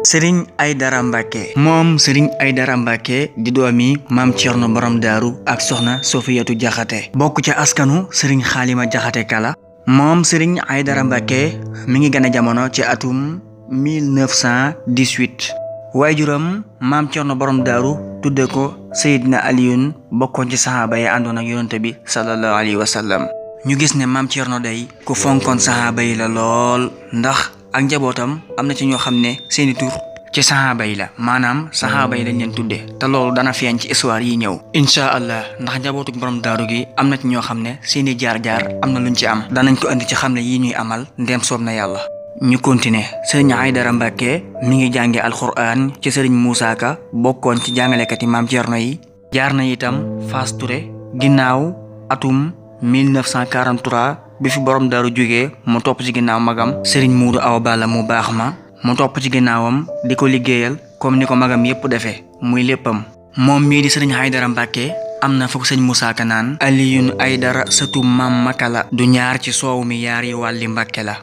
Serigne Aydara Mbacke moom Serigne Aydara Mbacke di doomi maam Thierno borom daaru ak soxna Sofiyatu Jaxate bokk ca askanu Serigne Xaalima Jaxate Kala. moom Serigne Aydara Mbacke mi ngi gane jamono ci atum 1918 waajuram maam Thierno borom daaru tudde ko Seydina Aliyun bokkoon ci saxaaba yi àndoon ak yonent bi sallallahu alayhi wa sallam. ñu gis ne maam Thierno day ku fonkoon saxaaba yi la lool ndax ak njabootam am na ci ñoo xam ne seeni tur ci saxaaba yi la maanaam saxaaba yi lañ leen tudde te loolu dana feeñ ci histoire yi ñëw incha allah ndax njabootuk borom daaru gi am na ci ñoo xam ne seeni jaar-jaar am na luñ ci am danañ ko indi ci xam ne yii ñuy amal ndem soob na yàlla. ñu continuer Serigne Aydara Mbacke mi ngi jànge alxuraan ci Serigne Moussa Ka bokkoon ci jàngalekat yi maam Thierno yi jaar na itam Fass Touré ginnaaw atum 1943 bi fi borom daaru jógee mu topp ci ginnaaw magam Serigne Moudou Awa Balla mu baax ma mu topp ci ginnaawam di ko liggéeyal comme ni ko magam yépp defee muy léppam. moom mii di Serigne Aydara Mbacke am na fokk sëñ Moussa Ka naan Aliyun Aydara sëtu maam Makala du ñaar ci soow mi yaari wàlli Mbacke la.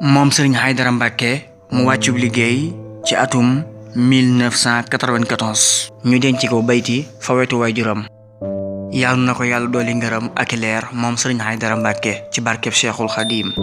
moom Serigne Aydara Mbacke mu wàccub liggéey ci atum 1994 ñu denc ko bayti fa wetu waajuram. yàlla na ko yàlla dooli ngërëm ak leer moom Serigne Aydara Mbacke ci barkeb Cheikhul Khadim.